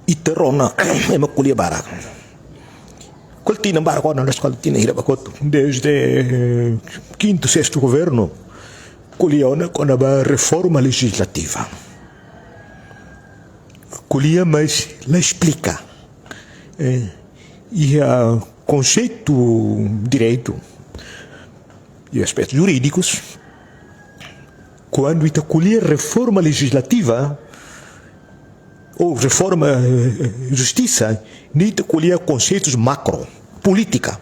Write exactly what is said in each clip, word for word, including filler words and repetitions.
Ita rona ema ko'alia barak. Ko'alia tinan barak ona, loos, ko'alia tinan hira ba kotuk. Desde, eh, kintu, sestu governu, ko'alia ona kona-ba reforma lejizlativa. Ko'alia, mas la esplika. Eh, iha konseitu direitu i aspetus jurídikus, kuandu ita ko'alia reforma lejizlativa ou reforma, eh, justisa, ne'e ita ko'alia konseitus makro, polítika,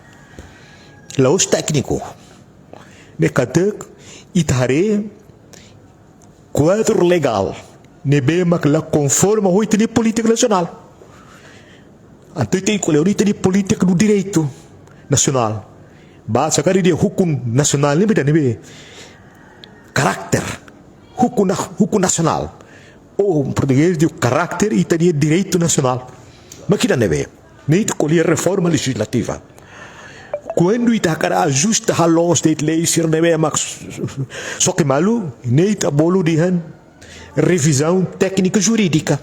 la'ós tékniku. Ne'e katak ita haree kuadru legál ne'ebé mak la konforma ho ita-nia polítika nasionál. Entaun ita ko'alia ona ita-nia polítika no direitu nasionál. Baza karik dehan ukun nasionál ne'e mak ida-ne'ebé? Karakter. Ukun na-, ukun nasionál. Ou portugés dehan karakter ita-nia direitu nasionál. Mak ida-ne'ebé? Ne'e ita ko'alia reforma lejizlativa. Kuandu ita hakarak ajusta, haloos de'it lei sira ne'ebé mak xoke malu, ne'e ita bolu dehan revizaun téknika jurídika.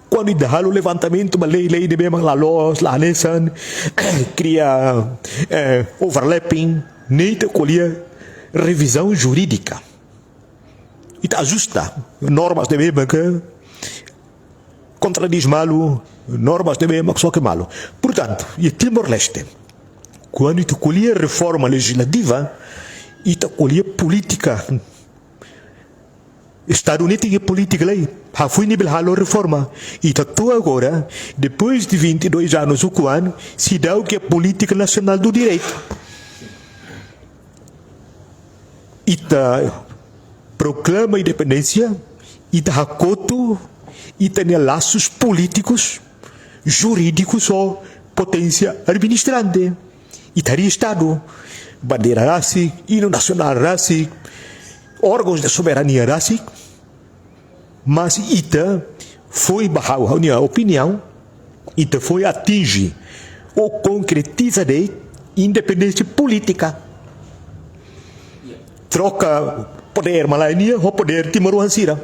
Kuandu ita halo levantamentu ba lei, lei ne'ebé mak la loos, la hanesan, kria, eh, overlapping, ne'e ita ko'alia revizaun jurídika. Ita ajusta normas ne'ebé mak kontradís malu, normas ne'ebé mak xoke malu. Portantu, iha Timor-Leste, kuandu ita ko'alia reforma lejizlativa, ita ko'alia polítika. Estadu ne'e tenke polítika lai. Hafoin ne'e bele halo reforma. Ita to'o agora, depois de vinte e dois anos ukun an, seidauk iha polítika nasionál do direitu. Ita proklama independénsia, ita hakotu ita-nia lasus polítikus, jurídikus ho poténsia administrante. Ita harii estadu, bandeira rasik, inu nasionál rasik, órgauns de soberania rasik. Mas ita foin, ba ha'u, ha'u-nia opiniaun, ita foin atinje ou konkretiza de'it independénsia polítika. Troka podér malae nian ho podér timoroan sira.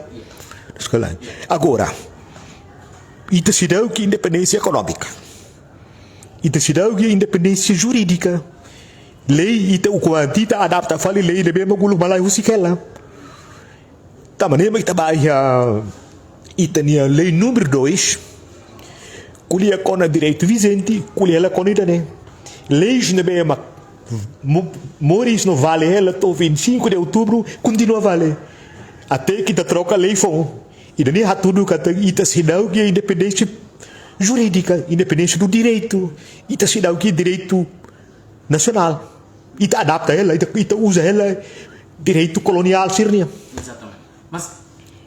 Sekali. Agora, ita seidauk iha independénsia ekonómika. Ita seidauk iha independénsia jurídika. Lei ita ukun an ita adapta fali lei ne'ebé mak uluk malae husik hela. Tanba ne'e mak ita bá iha ita-nia lei númeru dois, ko'alia kona direitu vijente, ko'alia hela kona ida-ne'e. Leis ne'ebé mak mo-, moris no vale hela to'o vinte e cinco de outubro, kontinua vale. Até ke ita troka lei foun. Ida-ne'e hatudu katak ita seidauk iha independénsia jurídika, independénsia do direitu, ita seidauk iha direitu nasionál. Ita adapta hela, ita, ita uza hela direitu koloniál sira-nian. Exatamente. Mas,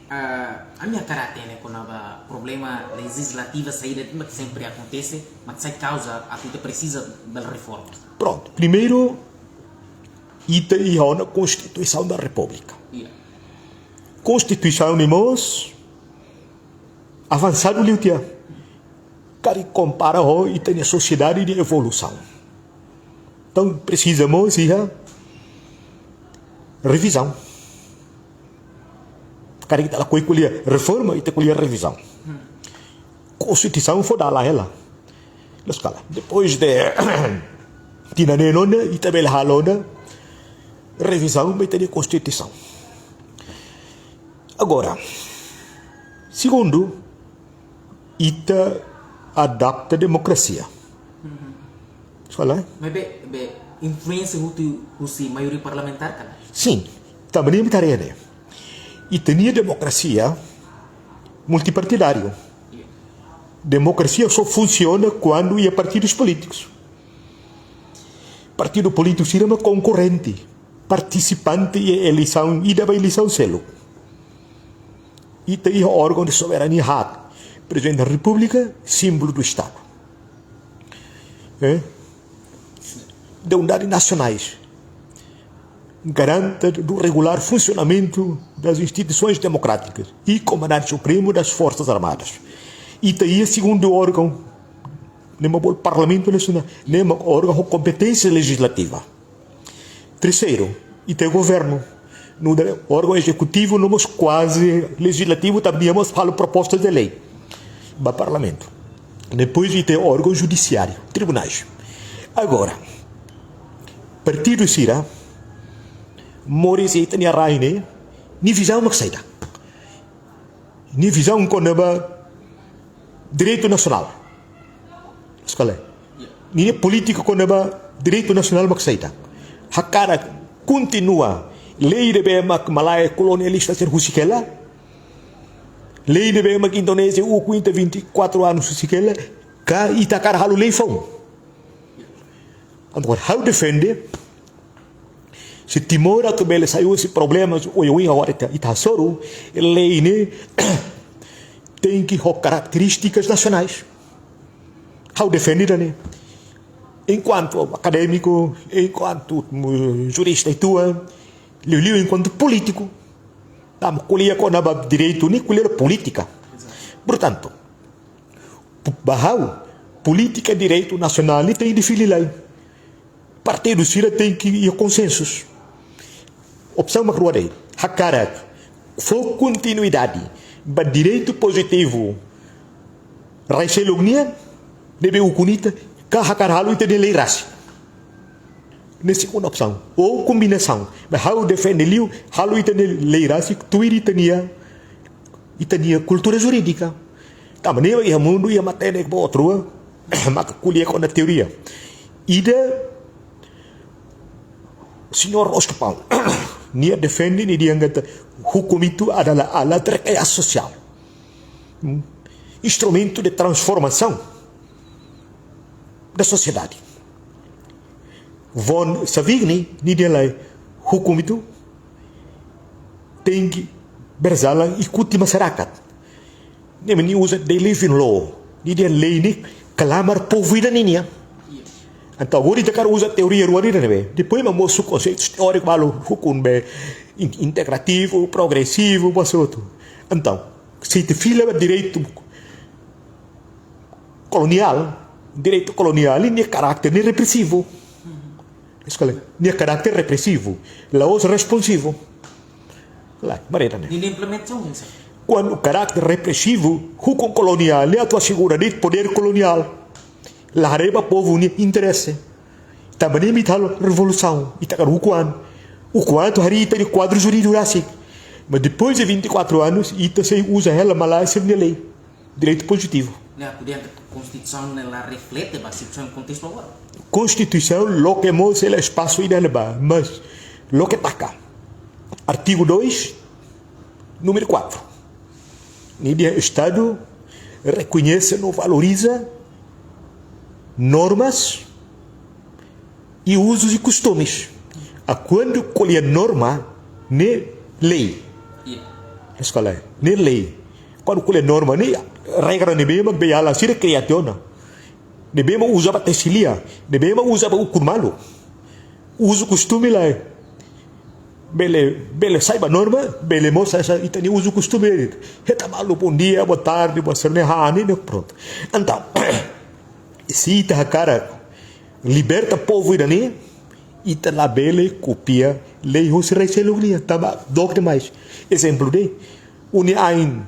ah, ami hakarak hatene kona-ba problema lejizlativa saida mak sempre akontese, mak sai kauza atu ita presiza bele reforma. Prontu, primeiru, ita iha ona Konstituisaun da Repúblika. Iya. Konstituisaun ne'e mós avansadu liu tiha. Karik kompara ho ita-nia sosiedade nia evolusaun. Entaun, presiza mós iha revizaun. Karik ita lakohi ko'alia reforma, ita ko'alia revizaun. Konstituisaun fó dala hela. Loos ka lae? Depois de tinan neen ona, ita bele halo ona revizaun ba ita-nia Konstituisaun. Agora, segundu, ita adapta demokrasia. Loos ka lae? Maibé, be, influénsia husi, husi maioria parlamentár ka lae? Sin, tanba ne'e mak ita haree ne'e. Ita-nia demokrasia multipartidáriu. Iya. Demokrasia só funsiona kuandu iha partidus polítikus. Partidu polítiku sira mak konkorrente, partisipante iha eleisaun ida ba eleisaun seluk. Ita iha órgaun de soberania haat, Prezidente da Repúblika, símbolo do Estadu. Eh? De unidade nasionais. Garante do regular funcionamento das instituições democráticas e Comandante Supremo das Forças Armadas. Ita iha segundu órgaun, ne'e mak bolu Parlamentu Nasionál, ne'e mak órgaun ho kompeténsia lejizlativa. Terseiru, ita iha governu, nu'udar órgaun ezekutivu no mós kuaze lejizlativu, tanba nia mós halo propostas de lei. ba parlamentu. Depois ita-nia órgaun judisiáriu, tribunais. Agora, partidu sira, moris ita-nia rai ne'e, nia vizaun mak saida? Nia vizaun kona-ba direitu nasionál. Eskale. Nia polítika kona-ba direitu nasionál mak saida? Hakarak kontinua lei ne'ebé mak malae kolonialista sira husik hela? Lei ne'ebé mak Indonézia ukun ita vinte e quatro anos husik hela? Ka ita hakarak halo lei foun? Agora, ha'u defende, se Timor atu bele sai husi problemas oioin agora ita, ita hasoru, lei ne'e tenke ho karakterístikas nasionais. Ha'u defende ida-ne'e. Enkuantu akadémiku, enkuantu, mm, jurista uitoan, liuliu enkuantu polítiku. Tanba ko'alia kona-ba direitu ne'e ko'alia polítika. Portantu, ba ha'u, polítika direitu nasionál ne'e tenke define lai. Partidu sira tenke iha konsensu. Opsaun mak rua de'it. Hakarak fó kontinuidade ba direitu pozitivu rai seluk nian, ne'ebé ukun ita, ka hakarak halo ita-nia lei rasik. Ne'e segunda opsaun. Ou kombinasaun. Mas ha'u defende liu, halo ita-nia lei rasik, tuir ita-nia, ita-nia kultura jurídika. Tanba ne'e iha mundu, iha matenek boot rua, maka ko'alia kona teoria. Ida, señór Oscar Paul, nia defende, nia dehan katak hukum itu adalah alat rekayasa sosiál. Hmm? Instrumentu de transformasaun da sosiedade. Von Savigny, nia dehan lae, hukum itu tenke berjalan ikuti masyarakat. Ne'e mak nia uza the living law. Nia dehan lei ne'e klamar povu ida-ne'e nian. Entaun, agora ita hakarak uza teoria rua ida-ne'ebé. Depois mak mosu konseitus teóriku balu, hukum be in-, integrativu, progresivu, buat sira hotu. Entaun, se ita fila ba direitu koloniál, direitu koloniál ne'e nia karakter ne'e represivu. Eskale, nia karakter represivu, la'ós responsivu. Lae, maneira ne'e. Nia implementasaun, sim. Kuandu karakter represivu, hukum koloniál ne'e atu asegura de'it podér koloniál. La haree ba povu nia interese. Tanba ne'e mak ita halo revolusaun, ita hakarak ukun an. Ukun an atu harii ita-nia kuadru jurídiku rasik. Mas depois de vinte e quatro anos, ita sei uza hela malae sira-nia lei. Direitu pozitivu. Ne'e, atu dehan konstituisaun ne'e la reflete ba situasaun kontestu agora. Konstituisaun loke mós hela espasu ida-ne'ebá, mas loke taka. Artigu dois, númeru quatro. Nia dehan Estadu rekoñese no valoriza normas e usos e costumes. A kuandu ko'alia norma, ne'e lei. Iya. Eskale, ne'e lei. Kuandu ko'alia norma ne'e regra ne'ebé mak beiala sira kria tiha ona. Ne'ebé mak uza ba tesi lia, ne'ebé mak uza ba ukun malu. Uzu kostume lae. Bele, bele sai ba norma, bele mós sai, sai ita-nia uzu kostume. Hetan malu bom dia, boa tarde, boa tarde, hanesan ne'e, prontu. Entaun, se ita hakarak liberta povu ida-ne'e, ita labele kopia lei hosi rai seluk nian, tanba dook demais. Ezemplu de'it, uni ain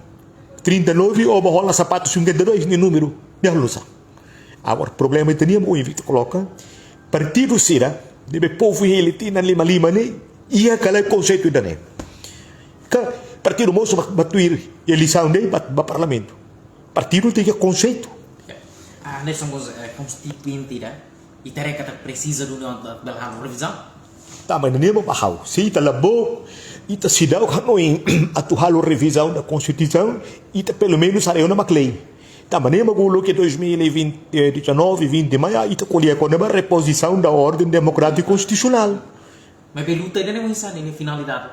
trinta e nove, ó bá hola sapatu cinquenta e dois, nia númeru, nia halo sá. Agora, problema ita-nian, o invito koloka, partidu sira ne'ebé povu hili tinan lima lima ne'e, iha ka lae konseitu ida-ne'e? Ka partidu mosu ba, ba tuir eleisaun de'it ba, ba parlamentu? Partidu tenke konseitu. Ah, ne'e só mós, eh, konstituinte ida. Ita haree katak presiza duni atu bele halo revizaun. Tanba ne'e mak ba ha'u, se ita la bá, ita seidauk hanoin atu halo revizaun da Konstituisaun, ita pelumenus haree ona mak lei. Tanba ne'e mak uluk dois mil e vinte, eh, dezanove, vinte mai, ita ko'alia kona-ba repozisaun da orden demokrátika konstitusionál. Maibé luta ida-ne'e oinsá nia finalidade?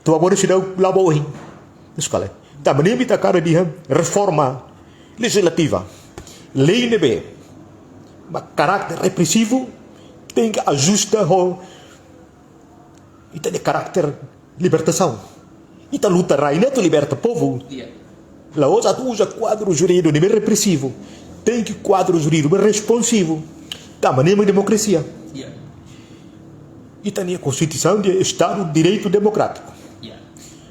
To'o agora seidauk la'o ba oin. Eskale. Tanba ne'e mak ita hakarak dehan reforma lejizlativa. Lei ne'ebé mak karakter represivu tenke ajusta ho ita-nia karakter libertasaun. Ita luta rai ne'e atu liberta povu. Iya. La'ós atu uza kuadru jurídiku ne'ebé represivu. Tenke kuadru jurídiku ne'ebé responsivu. Tanba ne'e mak demokrasia. Iya. Ita-nia Konstituisaun dehan Estadu de Direitu Demokrátiku. Iya.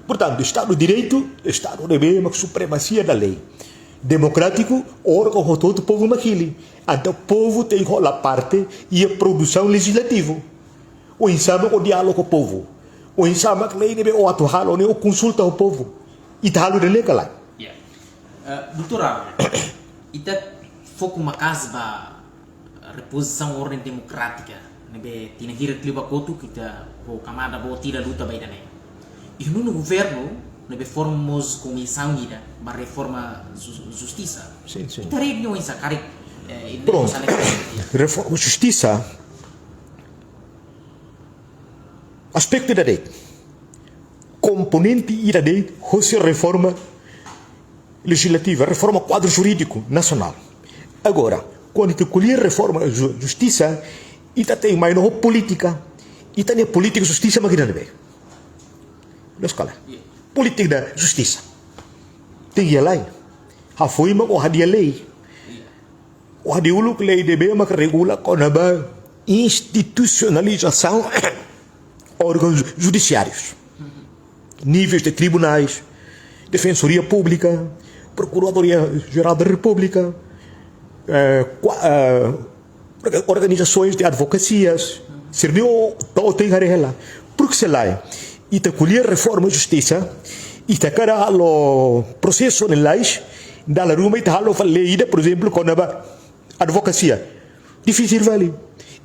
Portantu, Estadu de Direitu, Estadu ne'ebé mak supremasia da lei. Demokrátiku, órgaun hotu-hotu povu mak hili. Entaun povu tenke hola parte iha produsaun lejizlativu. Oinsá mak o diálogu ho povu. Oinsá mak lei ne'ebé o atu halo ne'e o konsulta ho povu. Ita halo ida-ne'e ka lae? Ya. Eh, doutora, ita foku maka'as ba repozisaun orden demokrátika ne'ebé tinan hirak liubá kotuk ita ho kamada boot ida luta ba ida-ne'e. Iha nono governu ne'ebé forma mós komisaun ida ba reforma jus-, justisa. Sin, sin. Ita haree oinsá karik, eh, ida-ne'e Prontu. Oinsá ne'e karik. Reforma justisa, aspetu ida de'it. Komponente ida de'it hosi reforma lejizlativa, reforma kuadru jurídiku nasionál. Agora, kuandu ita ko'alia reforma ju-, justisa, ita tenke mai ona ho polítika. Ita-nia polítika justisa mak ida-ne'ebé? Loos ka lae? Polítika da justisa. Tenke iha lei. Hafoin mak o hadi'a lei. O hadi'a uluk lei ne'ebé mak regula kona-ba institusionalizasaun órgaun ju-, judisiárius. Níveis de tribunais, Defensoria Pública, Procuradoria Geral da República, eh, kua-, eh, orga-, organizasoens de advokasias, sira-ne'e o, o tenke haree hela. Porke se lae, ita ko'alia reforma justisa, ita hakarak halo prosesu ne'e lalais, dala ruma ita halo fali lei ida, por ezemplu, kona-ba advokasia. Difisil fali.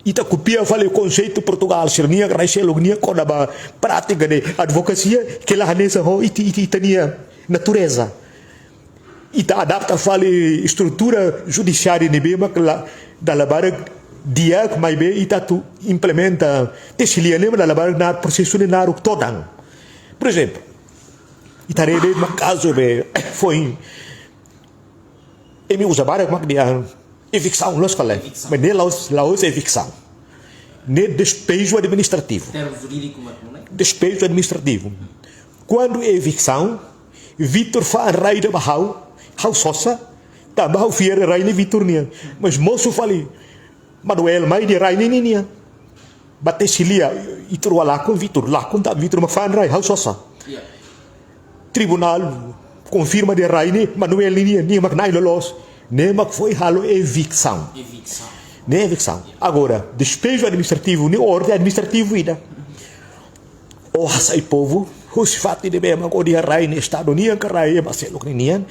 Ita kopia fali konseitu Portugál sira-nian, rai seluk nian, kona-ba prátika de advokasia, ke la hanesan ho ita, ita, ita-nia natureza. Ita adapta fali estrutura judisiária ne'ebé mak la, dala barak di'ak, maibé ita atu implementa tesi lia ne'e mak dala barak naruk prosesu ne'e naruk todan. Por ezemplu, ita haree de'it mak kazu be foin imi uza barak mak dehan eviksaun, loos ka lae? Eviksaun. Mas ne'e la'ós, la'ós eviksaun. Ne'e despeju administrativu. Termu jurídiku mak ne'e? Despeju administrativu. Kuandu eviksaun, Vitor fa'an rai ida ba ha'u, ha'u sosa, tanba ha'u fiar rai ne'e Vitor nian. Mas mosu fali Manuel mai dehan rai ne'e ninian. Ba tesi lia, ita rua lakon, Vitor lakon, tanba Vitor mak fa'an rai, ha'u sosa. Ya. Tribunál konfirma dehan rai ne'e Manuel ninian, nia mak na'in loloos. Ne'e mak foin halo eviksaun. Eviksaun. Ne'e eviksaun. Agora, despeju administrativu, ne'e orden administrativu ida. O hasai povu, husi fatin ne'ebé mak o dehan rai ne'e Estadu nian ka rai ema seluk ninian.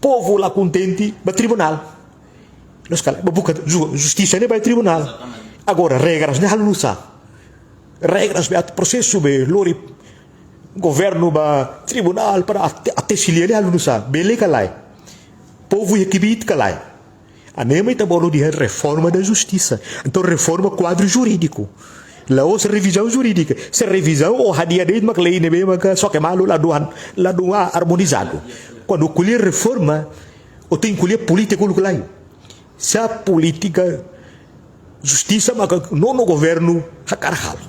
Povu la kontente, ba tribunál. Loos ka lae, ba buka ju-, justisa ne'e ba tribunál. Exatamente. Agora, regras ne'e halo nu'usá? Regras be atu prosesu be lori governu ba tribunál para ate-, tesi lia ne'e halo nu'usá? Bele ka lae? Povu iha kbiit ka lae? Hanesan ita bolu dehan reforma da justisa. Entaun, reforma kuadru jurídiku. La'ós revizaun jurídika. Se revizaun o hadi'a de'it mak lei ne'ebé maka xoke malu, ladún, ladún armonizadu. Kuandu ko'alia reforma, o tenke ko'alia polítika uluk lai. Sá polítika justisa maka nono governu hakarak halo.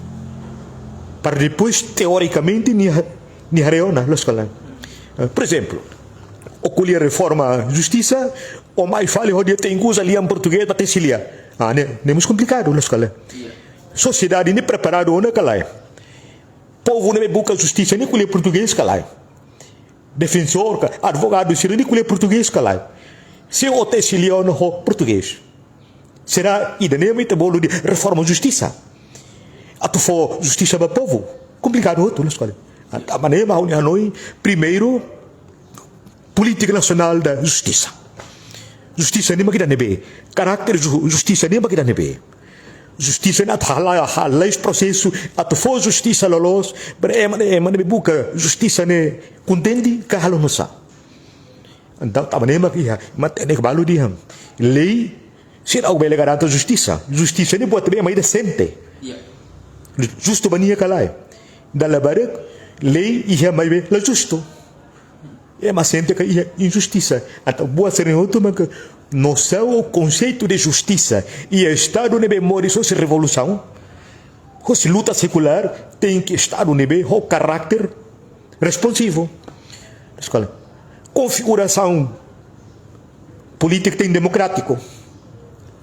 Para depois, teorikamente, nia, nia haree ona, loos ka lae? Eh, por ezemplu, o ko'alia reforma justisa, o mai fali hodi tenke uza lian portugés ba tesi lia. Ah, ne'e, ne'e mós komplikadu, loos ka lae? Sosiedade ne'e preparadu ona ka lae? Povu ne'ebé buka justisa ne'e ko'alia portugés ka lae? Defensór ka advogadu sira ne'e ko'alia portugés ka lae? Se o tesi lia ona ho portugés, será ida-ne'e mak ita bolu dehan reforma justisa? Atu fó justisa ba povu? Komplikadu hotu, loos ka lae? Entaun, hanesan ha'u-nia hanoin, primeiru, polítika nasionál da justisa. Justisa ne'e mak ida-ne'ebé? Karakter ju-, justisa ne'e mak ida-ne'ebé? Justisa ne'e atu hala'o, hala'o prosesu, atu fó justisa loloos, para ema ne'e, ema ne'ebé buka justisa ne'e kontente ka halo nu'usá? Entaun, tanba ne'e mak iha, mak hatene balu dehan lei seidauk bele garante justisa. Justisa ne'e buat ne'ebé ema ida sente. Ya. Justu ba nia ka lae? Dala barak lei iha maibé la justu. Ema sente katak iha injustisa. Entaun, buat sira-ne'e hotu maka nosaun ou konseitu de justisa iha Estadu ne'ebé moris hosi revolusaun, hosi luta sekulár, tenke Estadu ne'ebé ho karakter responsivu. Loos ka lae? Konfigurasaun polítika tenke demokrátiku.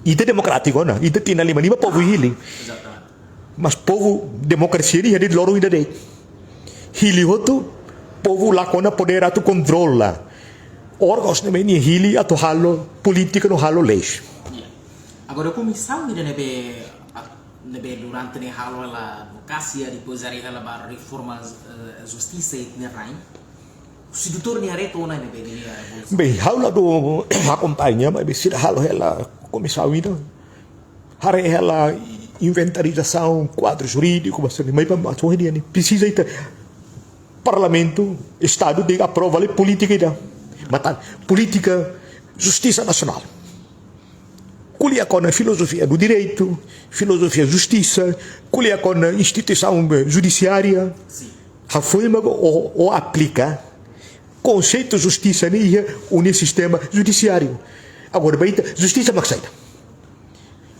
Ita demokrátiku ona, ita tinan lima-lima povu hili. Exatamente. Mas povu, demokrasia ne'e iha de'it loron ida de'it. Hili hotu, povu lakon ona podér atu kontrola. Órgauns ne'ebé nia hili atu halo polítika no halo leis. Ya. Agora, komisaun ida ne'ebé, ne'ebé durante ne'e halo hela advokasia, depois haree hela ba reforma, eh, justisa iha ita-nia rain. Husi doutór nia haree to'o ona ne'ebé nia evolusaun. Bem, ha'u la dún akompaña, maibé sira halo hela komisaun ida. Haree hela inventarizasaun kuadru jurídiku, basta ni mai pa mas hoje dia ne'e presiza ita Parlamentu, Estadu tenke aprova lei polítika ida. Matan, polítika justisa nasionál. Ko'alia kona filozofia do direitu, filozofia justisa, ko'alia kona instituisaun, eh, judisiária. Sin. Hafoin mak ó, ó aplika konseitu justisa ne'e iha ó-nia sistema judisiáriu. Agora, ba ita, justisa mak saida?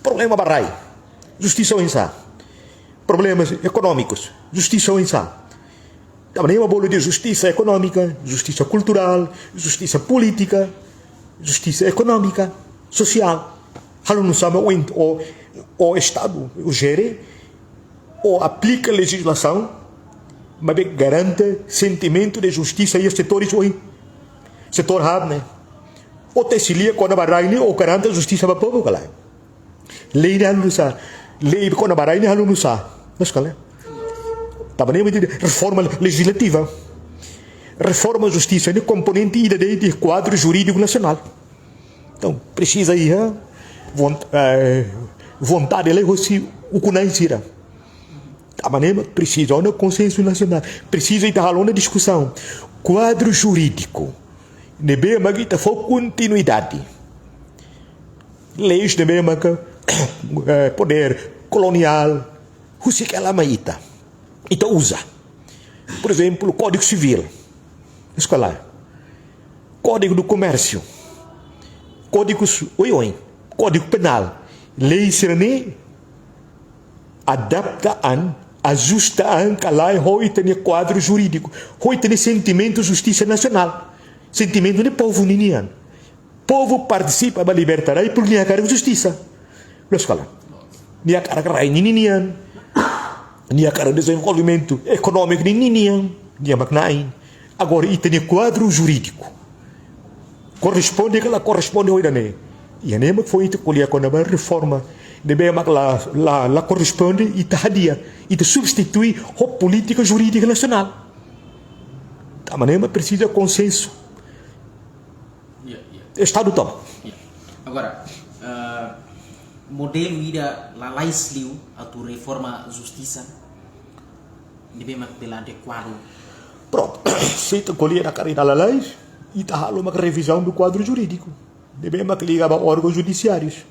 Problema ba rai, justisa oinsá? Problemas ekonómikus, justisa oinsá? Tanba ne'e mak bolu dehan justisa ekonómika, justisa kulturál, justisa polítika, justisa ekonómika, sosiál. Halo nu'usá mak ó, ó, ó Estadu, ó jere, ó aplika lejizlasaun, maibé garante sentimentu de justisa iha setores oin. Setór haat ne'e. Ó tesi lia kona-ba rai ne'e, ó garante justisa ba povu ka lae? Lei ne'e halo nu'usá? Lei kona-ba rai ne'e halo nu'usá? Loos ka lae? Tanba ne'e mak ita dehan reforma lejizlativa. Reforma justisa ne'e komponente ida de'it iha kuadru jurídiku nasionál. Entaun, presiza iha vont-, eh, vontade lei hosi ukun-na'in sira. Tanba ne'e mak presiza ona konsensu nasionál. Presiza ita halo ona diskusaun. Kuadru jurídiku ne'ebé mak ita fó kontinuidade. Leis ne'ebé mak, eh, podér koloniál, husik hela mai ita. Ita uza. Por ezemplu, Kódigu Sivíl. Loos ka lae? Kódigu do Komérsiu. Kódigus oioin. Kódigu Penál. Lei sira-ne'e adapta an, ajusta an ka lae ho ita-nia kuadru jurídiku, ho ita-nia sentimentu justisa nasionál. Sentimentu ne'e povu ninian. Povu partisipa ba liberta rai, povu nia hakarak justisa. Loos ka lae? Nia hakarak rai ninian. Nia hakarak dezenvolvimentu ekonómiku ninian. Nia mak na'in. Agora, ita-nia kuadru jurídiku korresponde ka la korresponde ho ida-ne'e? Iha ne'e mak foin ita ko'alia kona-ba reforma. Ne'ebé mak la, la, la korresponde, ita hadi'a, ita substitui ho polítika jurídika nasionál. Tanba ne'e mak presiza konsensu. Ya, ya. Estadu tomak. Ya. Agora, eh, modelu ida lalais liu atu reforma justisa ne'ebé mak bele adekuadu? Prontu. Se ita ko'alia naran ida lalais, ita halo mak revizaun do kuadru jurídiku ne'ebé mak liga ba órgaun judisiárius.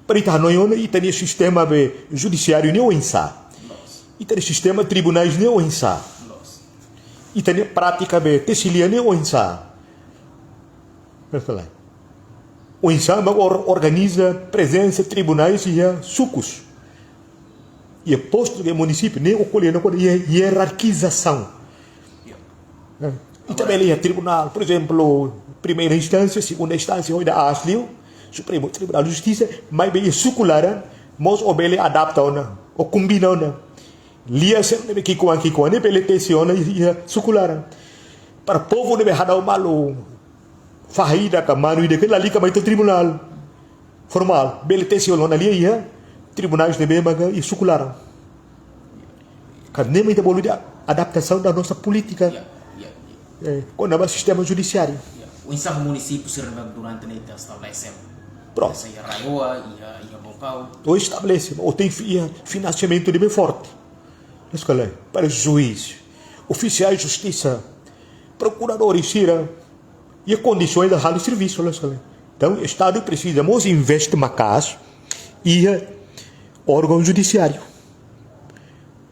Para ita hanoin ona ita-nia sistema be judisiáriu ne'e oinsá? Loos. Ita-nia sistema tribunais ne'e oinsá? Loos. Ita-nia prátika be tesi lia ne'e oinsá? Loos ka lae? Oinsá mak or-, organiza prezensa tribunais iha sukus, iha postu, iha munisípiu, ne'e ó ko'alia ona kona-ba hierarkizasaun. Eh, ita bele iha tribunál, por ezemplu, primeira instánsia, segunda instánsia, ho ida aas liu, Supremu Tribunál Justisa, maibé iha suku laran mós ó bele adapta ona, ó kombina ona. Lia sira ne'ebé ki'ikoan, ki'ikoan ne'e bele tesi ona iha suku laran. Para povu ne'ebé hadau malu, fahi ida ka manu ida ke lalika mai to'o tribunál formál, bele tesi ona lia iha tribunais ne'ebé maka iha suku laran. Ka ne'e mak ita bolu dehan adaptasaun da nossa polítika. Ya, ya, ya. Eh, kona-ba sistema judisiáriu. Ya. Oinsá ho munisípiu sira ne'ebé durante ne'e ita estabelese? Prontu. Ita iha RAEOA, iha, iha Baucau. Ó estabelese, ó tenke iha finansiamentu ne'ebé forte. Loos ka lae? Para juís, ofisiais justisa, prokuradór sira, iha kondisoens atu halo servisu, loos ka lae? Entaun, Estadu presiza mós investe maka'as iha órgaun judisiáriu.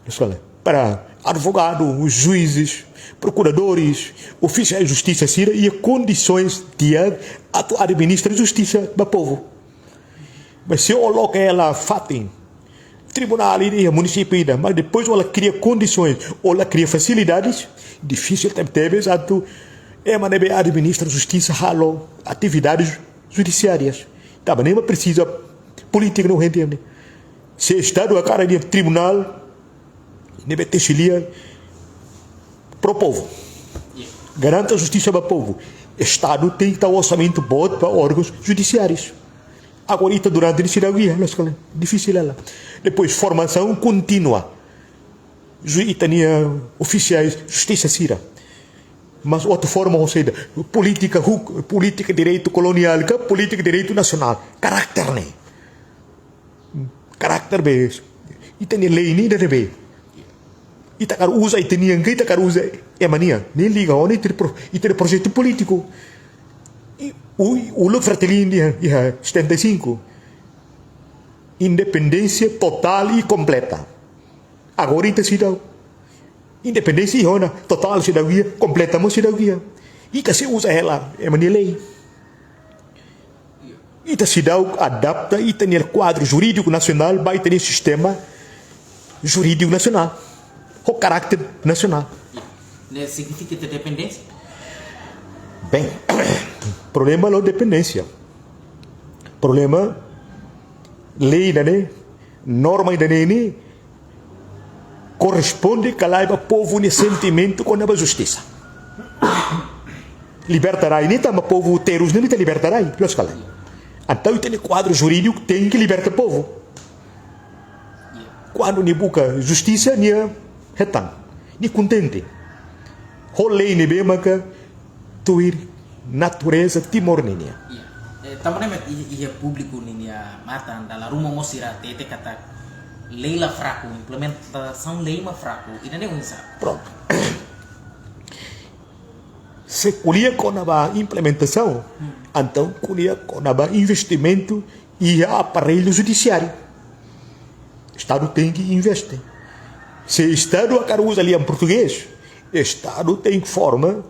Loos ka lae? Para advogadu, juízes, prokuradores, ofisiais justisa sira iha kondisoens di'ak atu administra justisa ba povu. Mas se ó loke hela fatin, tribunál ida iha munisípiu ida, mas depois ó la kria kondisoens, ó la kria fasilidades, difisil tebetebes atu ema ne'ebé administra justisa halo atividades judisiárias. Tanba ne'e mak presiza polítika no urjente ne'e. Se Estadu hakarak iha tribunál ne'ebé tesi lia pro povu. Ya. Garante justisa ba povu. Estadu tenke tau orsamentu boot ba órgauns judisiárius. Agora, ita durante ne'e seidauk iha, loos ka lae? Difisil hela. Depois, formasaun kontínua. Ju-, ita-nia ofisiais justisa sira. Mas atu forma ho saida? Polítika huk-, polítika direitu koloniál ka polítika direitu nasionál? Karakter ne'e. Karakter be. Ita-nia lei ne'e ida-ne'ebé? Ita hakarak uza ita-nian ka ita hakarak uza ema nian? Ne'e liga ona ita-nia pro-, ita-nia projetu polítiku. I, u-, uluk Fretilin iha, iha setenta e cinco. Independénsia totál i kompleta. Agora ita seidauk. Independénsia iha ona, totál seidauk iha, kompleta mós seidauk iha. Ita sei uza hela ema nia lei. Ita seidauk adapta ita-nia kuadru jurídiku nasionál ba ita-nia sistema jurídiku nasionál ho karakter nasionál. Ne'e signifika ita dependénsia? Bem, problema la'ós dependénsia. Problema lei ida-ne'e, norma ida-ne'e ne'e korresponde ka lae ba povu nia sentimentu kona-ba justisa. Liberta rai ne'e tanba povu terus ne'e mak ita liberta rai, loos ka lae? Entaun ita-nia kuadru jurídiku tenke liberta povu. Kuandu nia buka justisa, nia hetan, nia kontente ho lei ne'ebé maka tuir natureza Timor ninian. Iya. Eh, tanba ne'e mak iha, iha públiku ninia matan, dala ruma mós sira hatete katak lei la fraku, implementasaun lei mak fraku, ida-ne'e oinsá? Prontu. Se ko'alia kona-ba implementasaun, hmm, entaun ko'alia kona-ba investimentu iha aparellu judisiáriu. Estadu tenke investe. Se Estadu hakarak uza lian portugés, Estadu tenke forma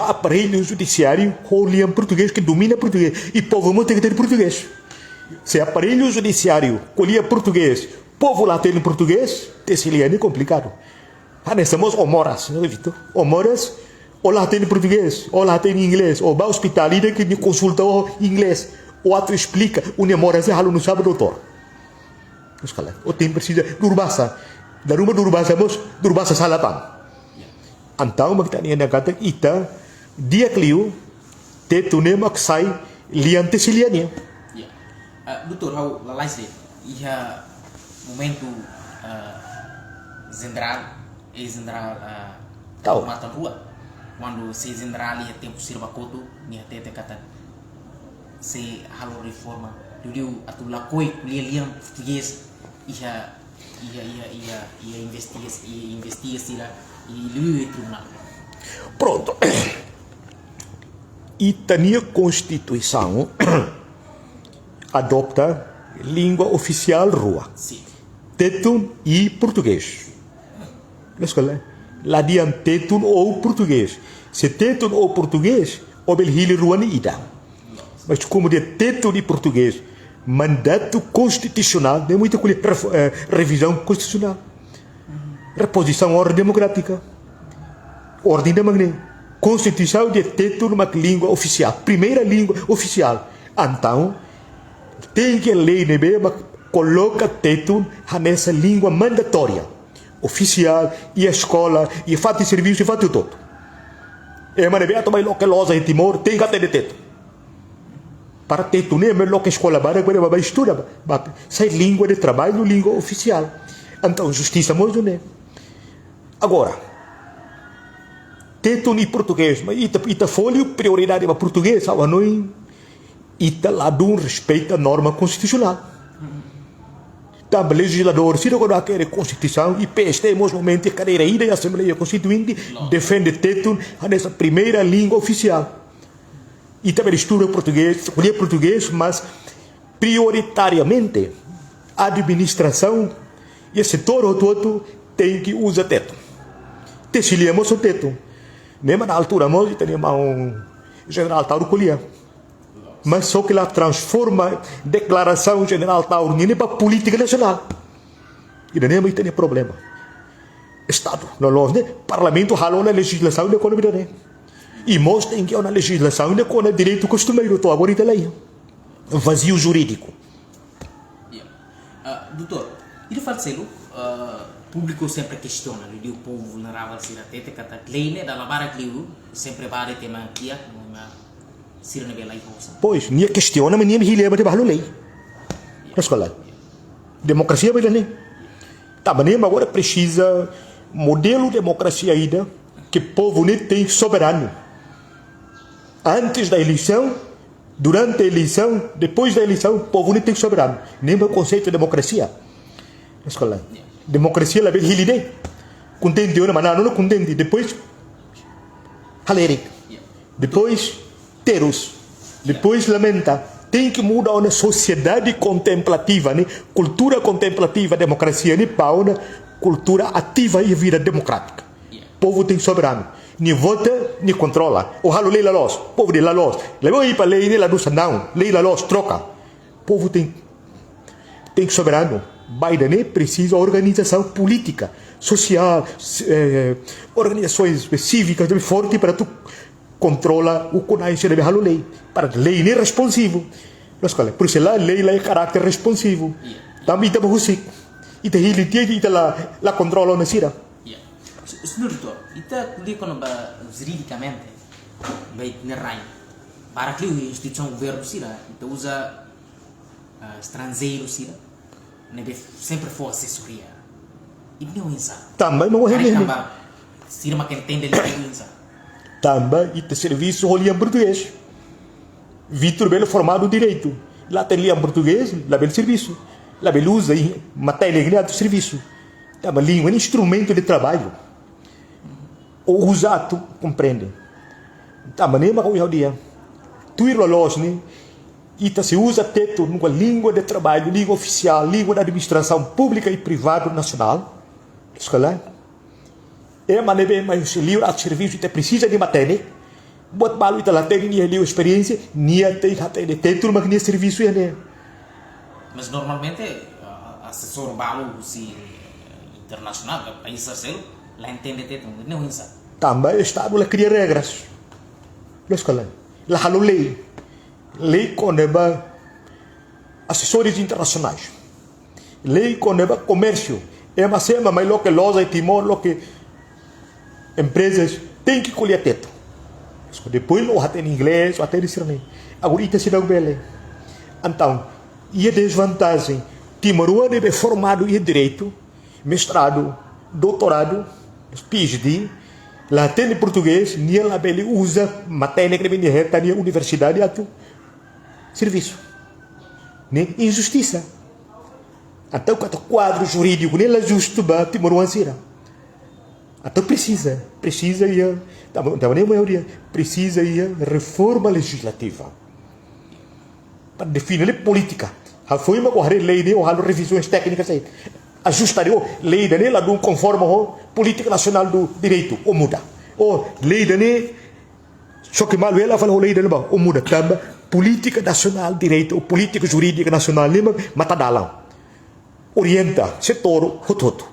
aparellu judisiáriu ho lian portugés, ke domina portugés, i povu mós tenke hatene portugés. Se aparellu judisiáriu ko'alia portugés, povu la hatene portugés, tesi lia ne'e komplikadu. Hanesan mós ó moras, ne'e, Vitor? Ó moras, ó la hatene portugés, ó la hatene inglés, ó bá ospitál ida ke nia konsulta ho inglés, ó atu esplika, ó-nia moras halo nu'usá ba doutór? Loos ka lae? Ó tenke presiza durbasa. Dala ruma durbasa mós, durbasa sala tan. Entaun mak ita-nia katak ita di'ak liu, Tetun ne'e mak sai lian tesi lia nian. Ya. Eh, doutór, ha'u lalais de'it. Iha momentu, eh, jenerál, eis-jenerál, eh, Tau. Matan Ruak. Kuandu sei jenerál iha tempu sira ba kotuk, nia hatete katak sei halo reforma. Liuliu atu lakohi ko'alia lian portugés iha, iha, iha, iha, iha investiga, iha investiga sira, i liuliu iha tribunál. Prontu. Ita-nia Konstituisaun adota língua ofisiál rua. Sin. Tetun i portugés. Loos ka lae? La dehan Tetun ou portugés. Se Tetun ou portugés, ó bele hili rua ne'e ida. Mas komu dehan Tetun i portugés, mandatu konstitusionál, ne'e mak ita ko'alia refo-, eh, revizaun konstitusionál. Repozisaun orden demokrátika. Orden ida mak ne'e. Konstituisaun dehan Tetun mak língua ofisiál, primeira língua ofisiál. Entaun, tenke lei ne'ebé mak koloka Tetun hanesan língua mandatória, ofisiál, iha eskola, iha fatin servisu, iha fatin hotu-hotu. Ema ne'ebé atu mai loke loja iha Timor, tenke hatene Tetun. Para Tetun ne'e ema loke eskola barak, para bá estuda, ba, ba, sai língua de traballu, língua ofisiál. Entaun, justisa mós duni. Agora, Tetun i portugés, mas ita, ita fó liu prioridade ba portugés, ha'u hanoin ita la dun respeitu ba norma konstitusionál. Tanba lejizladór sira kuandu hakerek Konstituisaun, i P S T mós momentu kadeira ida iha Asembleia Konstituinte, defende Tetun hanesan primeira língua ofisiál. Ita bele estuda portugés, ko'alia portugés, mas prioritariamente administrasaun i setór hotu-hotu tenke uza Tetun. Tesi lia mós ho Tetun. Ne'e mak iha altura mós ita-nia maun Jenerál Taur ko'alia. Mas só ke la transforma deklarasaun Jenerál Taur nian ne'e ba polítika nasionál. Ida-ne'e mak ita-nia problema. Estadu, no los ne, Parlamentu halo ona lejizlasaun ida kona-ba ida-ne'e. I mós tenke ona lejizlasaun ida kona-ba direitu kostumeiru, to'o agora ita la iha. Vaziu jurídiku. Ya. Ah, doutór, ita fala seluk, ah, Públiku sempre kestiona, liuliu povu vulneravel sira hatete katak lei ne'e dala barak liu, sempre bá de'it ema kiak, no ema sira ne'ebé la iha osan. Pois, nia kestiona, mas nia hili ema de'it ba halo lei. Loos ka lae? Demokrasia ba ida-ne'e. Tanba ne'e mak agora presiza modelu demokrasia ida ke povu ne'e tenke soberanu. Antes da eleição, durante a eleição, depois da eleição, povu ne'e tenke soberanu. Ne'e mak konseitu demokrasia. Loos ka lae? Demokrasia labele hili de'it. Kontente ona, manán ona kontente. Depois, halerik. Depois, terus. Depois, lamenta. Tenke muda ona sosiedade kontemplativa, ne'e, kultura kontemplativa, demokrasia, ne'e, ba ona kultura ativa iha vida demokrátika. Povu tenke soberanu. Nia vota, nia kontrola. Ó halo lei la loos, povu dehan la loos. Leba oi ba lei ne'e la dusa não. Lei la loos, troka. Povu tenke, tenke soberanu. Ba ida-ne'e presiza organizasaun polítika, sosiál, s-, eh, organizasoens cívicas ne'ebé forte para atu kontrola ukun-na'in sira ne'ebé halo lei. Para lei ne'e responsivu. Loos ka lae? Por isso la lei la iha karáter responsivu. Tanba ita ba husik. Ita hili tiha, ita la, la kontrola ona sira. Ya. Se-, señór Doutór, ita ko'alia kona-ba juridikamente, ba ita-nia rai. Barak liu instituisaun governu sira, ita uza, ah, estranjeiru sira, ne'ebé sempre fó asesoria. Ida-ne'e oinsá? Tanba, ema, karik tanba sira mak entende lian oinsá? Tanba ita servisu ho lian portugés. Vitor bele formadu direitu. La hatene lian portugés, labele servisu. Labele uza i matenek ne'e atu servisu. Tanba língua ne'e instrumentu de traballu. Ó uza atu komprende. Tanba ne'e mak ohin ha'u dehan, tuir loloos ne'e, ita sei uza tetun nu'udar língua de traballu, língua ofisiál, língua da administrasaun públika i privadu nasionál. Loos ka lae? Ema ne'ebé mai husi liur atu servisu, ita presiza nia matenek. Buat balu ita la hatene, nia liu esperiénsia, nia tenke hatene tetun mak nia servisu iha ne'e. Mas normalmente, ah, asesór balu husi, eh, internasionál, ka país terseiro, la entende tetun, ne'e oinsá? Tanba Estadu la kria regras. Loos ka lae? La halo lei. Lei kona-ba asesores internasionais. Lei kona-ba komérsiu. Ema sé mak mai loke loja iha Timor, loke emprezas, tenke ko'alia tetun. Depois ó hatene inglés, ó hatene sira-ne'e. Agora ita seidauk bele. Entaun, iha dezvantajen, timoroan ne'ebé formadu iha direitu, mestradu, doutoradu, PhD, la hatene portugés, nia labele uza matenek ne'ebé nia hetan iha universidade atu servisu. Ne'e injustisa. Entaun, katak kuadru jurídiku ne'e la justu ba timoroan sira. Entaun presiza, presiza iha, tanba, tanba ne'e maioria, presiza iha reforma lejizlativa. Para define lei polítika. Hafoin mak ó haree lei ne'e, ó halo revizoens téknikas, ajusta de'it, ó, lei ida-ne'e ladún konforma ho polítika nasionál do direitu, ó muda. Ó, lei ida-ne'e, só ke malu hela fali ho lei ida-ne'e ba, ó muda tanba polítika nasionál direitu, ou polítika jurídika nasionál ne'e mak matadalan. Orienta setór hotu-hotu.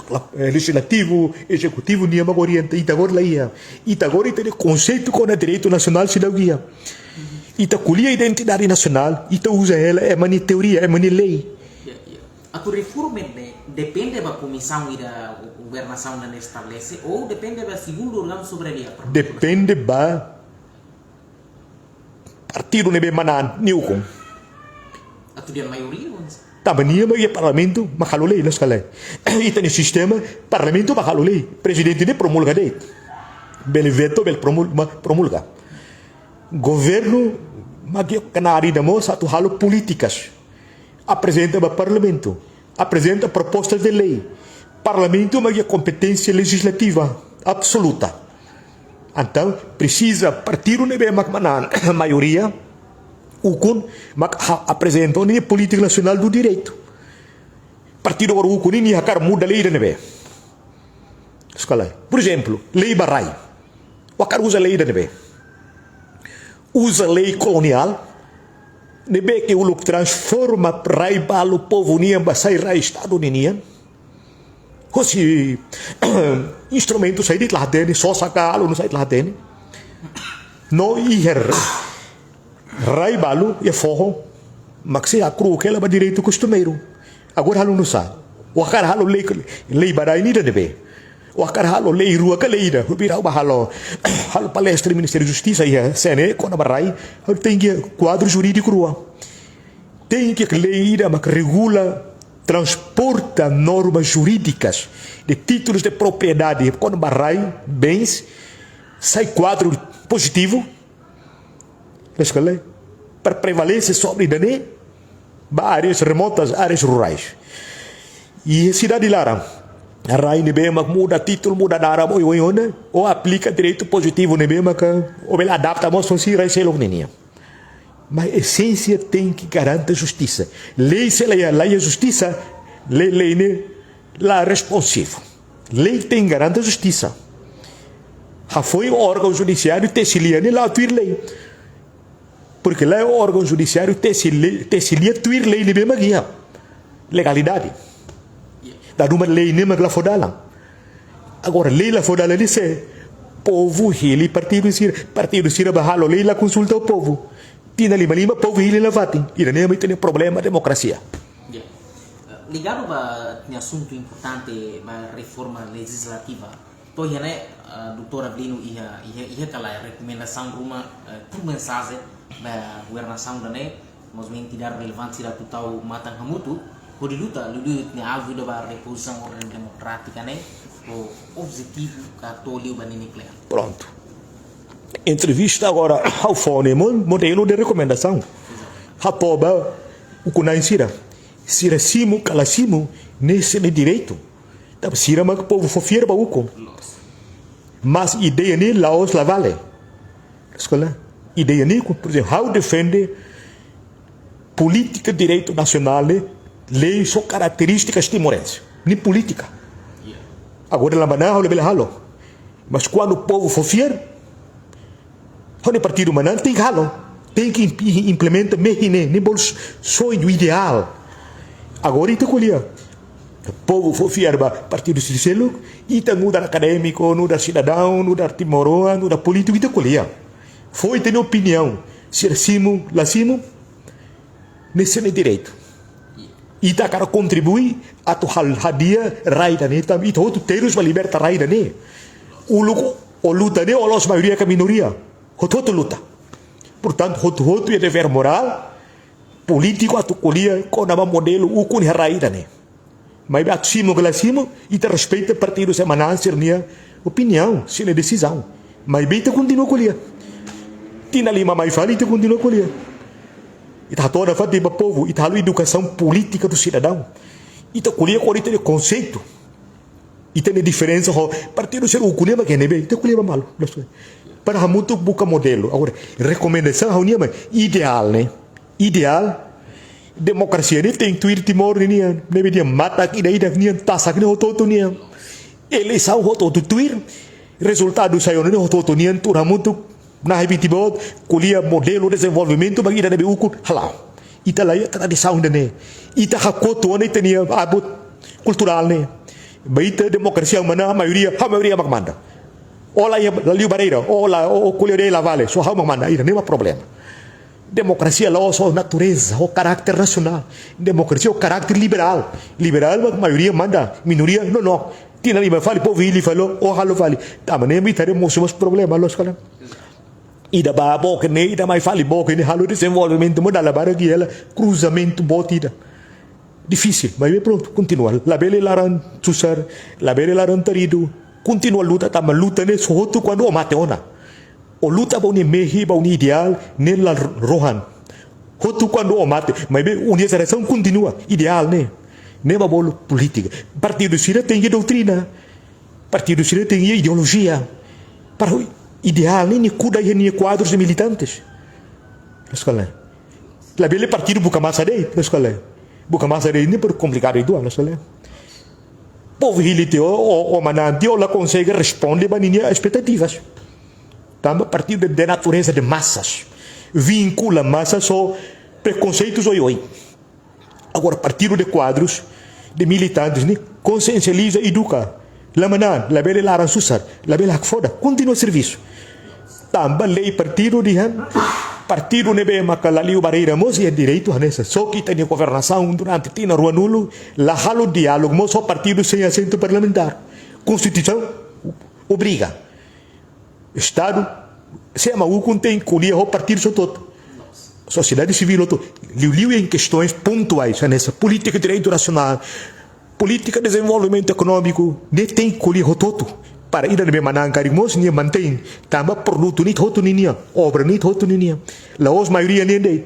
La-, eh, lejizlativu, ezekutivu, nia mak orienta, ita agora la iha. Ita agora ita-nia konseitu kona direitu nasionál seidauk iha. Ita ko'alia identidade nasionál, ita uza hela ema nia teoria, ema nia lei. Ya, ya. Atu reforma ne'e depende ba komisaun ida governasaun ne'e estabelese, ou depende ba segundu órgaun soberania? Depende ba partidu ne'ebé manán nia ukun. Atu dehan maioria, oinsá? Tanba nia mak iha parlamentu mak halo lei, loos ka lae? Ita-nia sistema, parlamentu mak halo lei, prezidente ne'e promulga de'it. Bele veto, bele promul-, ma-, promulga. Governu mak iha knaar ida mós atu halo polítikas. Aprezenta ba parlamentu. Aprezenta propostas de lei. Parlamentu mak iha kompeténsia lejizlativa absoluta. Entaun, presiza partidu ne'ebé mak manán maioria ukun mak ha-, aprezenta nia polítika nasionál do direitu. Partidu agora ukun nian hakarak muda lei ida ne'ebé. Loos ka lae? Por ezemplu, lei ba rai. Ó hakarak uza lei ida ne'ebé? Uza lei koloniál, ne'ebé ke uluk transforma rai balu povu nian ba sai rai Estadu ninian. Hosi instrumentu saida ita la hatene, sosa ka algo, no saida ita la hatene. No iha rai balu iha foho mak sei hakru'uk hela ba direitu kostumeiru. Agora halo nu'usá? Ha'u hakarak halo lei, lei ba rai ida ne'ebé. Ha'u hakarak halo lei rua ka lei ida. Ha'u bira ha'u bá halo, halo palestra Ministériu Justisa iha C N E kona-ba rai. Ha'u tenke kuadru jurídiku rua. Tenke lei ida mak regula, transporta normas jurídikas de títulus de propriedade kona-ba rai, bens, sai kuadru pozitivu. Loos ka lae? Para prevalese sobre ida-ne'e ba áreas remotas, áreas rurais. I sidade laran, rai ne'ebé mak muda títulu, muda naran, oioin ona, ou aplika direitu pozitivu ne'ebé mak, ou bele adapta mós husi rai seluk ninian. Mas esénsia tenke garante justisa. Lei se la iha, la iha justisa, lei, lei ne'e la responsivu. Lei tenke garante justisa. Hafoin órgaun judisiáriu tesi lia ne'e la'o tuir lei. Porque la'e órgaun judisiáriu tesi lei, tesi lia tuir lei ne'ebé mak iha. Legalidade. Dala ruma lei ne'e mak la fó dalan. Agora, lei la fó dalan ne'e sé? Povu hili partidu sira. Partidu sira bá halo lei la konsulta ho povu. Tinan lima lima povu hili nafatin. Ida-ne'e mak ita-nia problema demokrasia. Ya. Eh, ligadu ba nia asuntu importante ba reforma lejizlativa. To'o iha ne'e, eh, doutór Avelino iha, iha, iha kala rekomendasaun ruma, eh, tuir mensajen ba governasaun ida-ne'e, mós entidade relevante sira atu tau matan hamutuk, hodi luta, luta nia ajuda ba repozisaun orden demokrátika ne'e, ho objetivu ka toliu ba ninia kle'an. Prontu. Entrevista agora, ha'u fó ne'e mo-, modelu de rekomendasaun. Ha'u fó ba ukun-na'in sira. Sira simu ka la simu, ne'e sira-nia direitu. Tanba sira mak povu fó fiar ba ukun. Mas ideia ne'e la'ós la vale. Loos ka lae? Ideia ne'e, por ezemplu, ha'u defende polítika direitu nasionál ne'e, lei sobre karakterístikas timorenses. Ne'e polítika. Agora la manán, ha'u labele halo. Mas kuandu povu fó fiar, ha'u-nia partidu manán, tenke halo. Tenke imp-, implementa mehi ne'e, ne'e bolu sonhu ideál. Agora ita ko'alia. Povu fó fiar ba partidu sira seluk, ita nu'udar akadémiku, nu'udar sidadaun, nu'udar timoroan, nu'udar polítiku, ita ko'alia. Fó ita-nia opiniaun. Sira simu, la simu, ne'e sira-nia direitu. Ita hakarak kontribui atu hal-, hadi'a rai ida-ne'e, tanba ita hotu terus ba liberta rai ida-ne'e. Uluk ó luta ne'e, ó la'ós maioria ka minoria. Hotu-hotu luta. Portantu, hotu-hotu iha devér morál polítiku atu ko'alia kona-ba modelu ukun iha rai ida-ne'e. Maibé atu simu ka la simu, ita respeita partidu sira manán sira-nia opiniaun, sira-nia desizaun. Maibé ita kontinua ko'alia. Tinan lima mai fali ita kontinua ko'alia. Ita hato'o nafatin ba povu, ita halo edukasaun polítika ba sidadaun. Ita ko'alia kona-ba ita-nia konseitu. Ita-nia diferensa ho partidu sira ukun ne'e mak ne'ebé, ita ko'alia ba malu. Para hamutuk buka modelu. Agora, rekomendasaun ha'u-nian mak ideál ne'e. Ideál, demokrasia ne'e tenke tuir Timor ninian. Ne'ebé dehan matak ida-idak nian, tasak ne'e hotu-hotu nian. Eleisaun hotu-hotu tuir, rezultadu sai ona ne'e hotu-hotu nian, tuur hamutuk, nahe biti boot, ko'alia modelu dezenvolvimentu ba ida ne'ebé ukun, hala'o. Ita la iha tradisaun ida-ne'e. Ita hakotu ona ita-nia abut kulturál ne'e. Ba ita demokrasia manán, maioria, ha'u maioria mak manda. Ó la iha, la liu barreira, ó la, ó, ó ko'alia de'it la vale, só ha'u mak manda, ida-ne'e mak problema. Demokrasia la'ós ho natureza, ho karakter nasionál. Demokrasia ho karakter liberál. Liberál mak maioria manda, minoria nonook. Tinan lima fali, povu hili fali, ó halo fali. Tanba ne'e mak ita haree mosu mós problema, loos ka lae? Ida bá book ne'e, ida mai fali book ne'e, halo dezenvolvimentu, mós dala barak iha hela, kruzamentu boot ida. Difisil, maibé prontu, kontinua. Labele laran susar, labele laran taridu, kontinua luta, tanba luta ne'e só hotu kuandu ó mate ona. Ó luta ba ó-nia mehi, ba ó-nia ideál, ne'e la rohan. Hotu kuandu ó mate, maibé ó-nia jerasaun kontinua, ideál ne'e. Ne'e mak bolu polítika. Partidu sira tenke doutrina. Partidu sira tenke ideolojia. Para ideál ne'e, ne'e kuda iha nia kuadrus de militantes. Loos ka lae? Labele partidu buka masa de'it, loos ka lae? Buka masa de'it ne'e para komplikadu ida, loos ka lae? Povu hili tiha ó, ó, ó manán tiha ó, la konsege responde ba ninia espetativas. Tanba partidu de, de natureza de masas. Vinkula masas ho prekonseitus oioin. Agora, partidu de kuadrus, de militantes, ne'e konsiensializa, eduka. La manán, labele laran susar, labele hakfodak, kontinua servisu. Tanba lei partidu dehan, Partidu ne'ebé maka la liu barreira mós iha direitu hanesan. Só ke ita-nia governasaun durante tinan ruanulu la halo diálogu mós ho partidu sein asentu parlamentár. Konstituisaun obriga. Estadu, se ema ukun tenke ko'alia ho partidu hotu-hotu. Sosiedade sivíl hotu. Liuliu em questões pontuais, hanesan polítika direitu nasionál, polítika dezenvolvimentu ekonómiku, ne'e tenke ko'alia hotu-hotu. Para ida ne'ebé manán karik mós, nia mantein. Tanba produtu ne'e hotu ninian, obra ne'e hotu ninian. La'ós maioria nian de'it.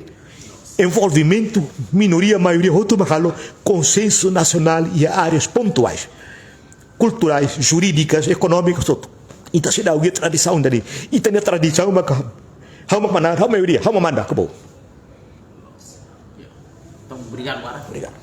Envolvimentu, minoria, maioria, hotu mak halo konsensu nasionál iha áreas pontuais. Kulturais, jurídikas, ekonómikas, hotu. Ita seidauk iha tradisaun ida-ne'e. Ita-nia tradisaun maka, ha'u mak manán, ha'u maioria, ha'u mak manda, akabou. Entaun, obrigadu, Mara. Obrigadu.